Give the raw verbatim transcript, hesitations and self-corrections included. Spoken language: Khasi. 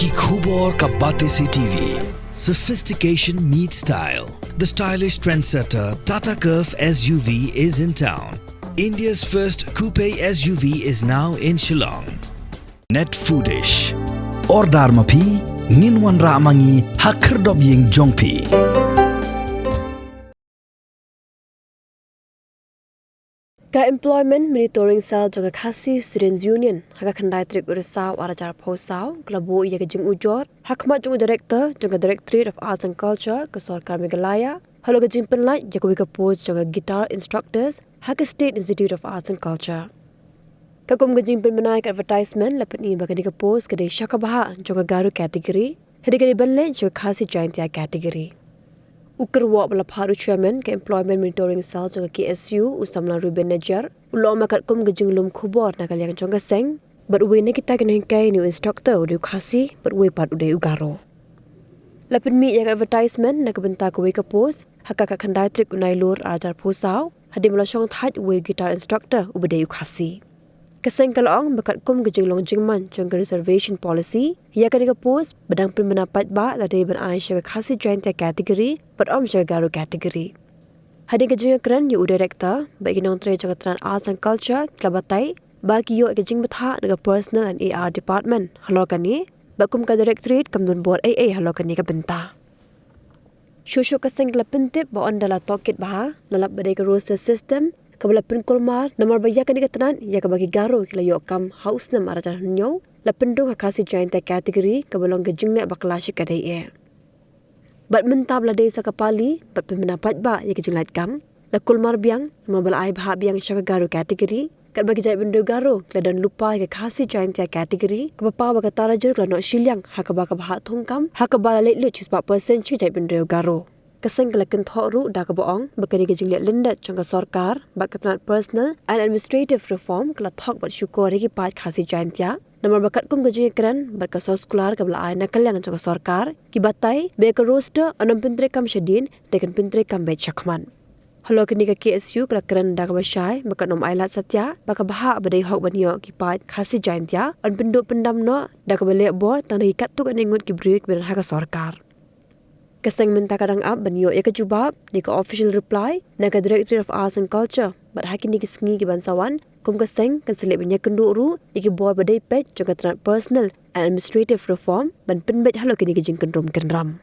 Ki khubor ka Batesi T V. Sophistication meets style. The stylish trendsetter Tata Curvv S U V is in town. India's first coupe S U V is now in Shillong. Net Foodish. Order ma phi, ngin wanrah ma ngi ha khyrdop ïing jong phi. Ka Employment Monitoring Cell jong ka Khasi Students Union ha ka khyndai tarik u Risaw ar hajar arphew saw ka la buh ïa ka jingujor ha khmat jong u Director jong ka Directorate of Arts and Culture ka Sorkar Meghalaya halor ka jingpynlait ïa kawei ka post jong ka guitar instructors ha ka State Institute of Arts and Culture. Ka kum ka jingpynbna ïa ka advertisement la pyni ba kane ka post ka dei sha ka bhah jong ka Garo category, hynrei ka dei ban leit sha ka Khasi Jaintia category. U kyrwoh ba la phah u Chairman ka Employment Monitoring Cell jong ka K S U, u samla Ruben Najiar, u la ong ba katkum ka jinglum khubor na ka liang jong ka seng, bad uwei na kita ki nonghikai ne u instructor u dei u Khasi bad uwei pat u dei u Garo. La pynmih ïa ka advertisement na ka bynta kawei ka post ha ka khatkhyndai tarik u Nailur ar hajar arphew saw, hadien ba la shongthait uwei u guitar instructor uba dei u Khasi. Ka seng ka la ong ba katkum ka jinglong jingman jong ka reservation policy, ïa kane ka post ba dang pynbna paidbah la dei ban ai sha ka Khasi Jaintia category bad ym sha ka Garo category. Hadien ka jingïakren ïa u Director bad ki nongtrei jong ka tnat Arts and Culture ki la batai ba ki ïoh ïa ka jingbthah na ka Personnel and A R Department halor kane, bad kum ka Directorate kam don bor ei ei halor kane ka bynta. Shuh shuh ka seng ka la pyntip ba ynda la tohkit bha, la lap ba dei ka roster system kaba la pynkulmar, namar ba ïa kane ka tnat ïa kaba ki Garo ki la ïoh kam ha u snem ar hajar hynñiew, la pynrung ha Khasi Jaintia category kaba long ka jingleh bakla sha ka dei eh. Bad mynta ba la dei sa ka pali bad pynbna paidbah ïa ka jinglait kam, la kulmar biang namar ba la ai bhah biang sha ka Garo category, katba ki jaitbynriew Garo ki la don lypa ïa ka Khasi Jaintia category, kaba paw ba ka tarajur ka la noh shiliang ha kaba ka bhah thungkam ha kaba la leit lut shispah percent sha ki jaitbynriew Garo. Ka seng ka la kynthoh ruh da kaba ong ba kane ka jingleh lyndet jong ka sorkar bad ka tnat Personnel and Administrative Reform ka la thok bad shukor ïa ki paid Khasi Jaintia, namar ba katkum ka jingïakren bad ka soskular kaba la ai na ka liang jong ka sorkar, ki batai ba ïa ka roster yn ym pyntreikam shadien, hynrei kan pyntreikam beit shakhmat. Halor kane ka K S U ka la kren da kaba shai ba kan ym ailad satia ba ka bhah ba dei hok ban ïoh ki paid Khasi Jaintia yn pynduh pyndam noh da kaba leh bor tang da ki katto katne ngut ki briew kiba don ha ka sorkar. Ka seng mynta ka dang ap ban ïoh ïa ka jubab ne ka official reply na ka Directorate of Arts and Culture, bad ha kine ki sngi kiban sa wan, kum ka seng kan sa leit ban ïakynduh ruh ïa ki bor ba dei peit jong ka tnat Personnel and Administrative Reform ban pynbeit halor kine ki jingkyndrum kynram.